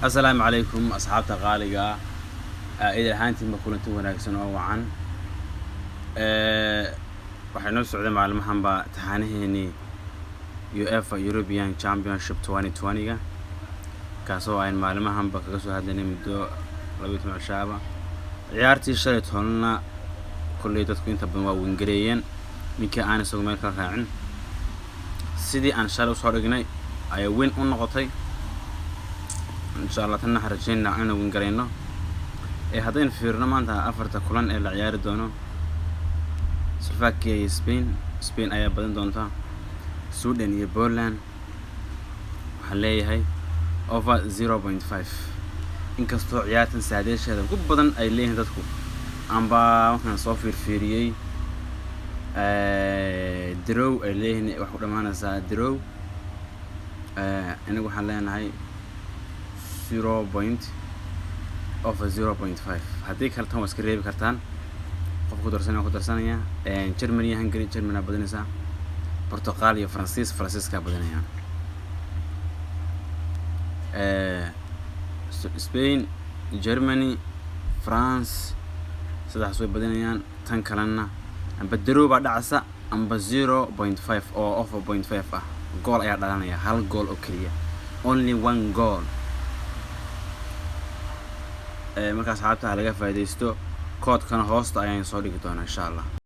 Asalaamu calaykum, asxaabta qaaliga ah. Idil ahaantiinba kulanti wanaagsan oo wacan. Waxay noo socday maalmahanba taxaanaheenii UEFA European Championship 2020-ga, kaasoo ayn maalimahanba kaga soo hadlaynay muddo 12 cishaaba. Ciyaartii shalay tobanna kolley dadku inta badan waa wingareeyeen, ninkii aan isagu meel kala raacin. Sidii aan shalay usoo dhignay ayaa win u noqotay. Insha Allah tanna waxaan rajeynaa inaynu wingareyno. Ee haddaynu fiirino maanta afarta kulan ee la ciyaari doono: Slovakia iyo Spain, Spain ayaa badin doonta. Sweden iyo Poland, waxaan leeyahay over 0.5, inkastoo ciyaartan saadeesheeda ugu badan ay leeyihiin dadku amba markaan soo fiirfiiriyey draw ay leeyihiin, wax ku dhamaanaysaa draw. Inagu waxaan leenahay zero point over 0.5. Haddii kale tan waa iska reebi kartaan, qof ku darsanaya ku darsanaya. Germany iyo Hungary, Germany aa badinaysaa. Portugal iyo Faransiis, Faransiiskaa badinaya. Spain, Germany, France, saddexdaas way badinayaan. Tan kalena amba draw baa dhacasa amba 0.5 oo over 0.5 ah. Gool ayaa dhalanaya, hal gool oo keliya, only one goal. Marka asxaabta ha laga faaidaysto. Koodkana hoosta ayaan soo dhigi doonaa, insha Allah.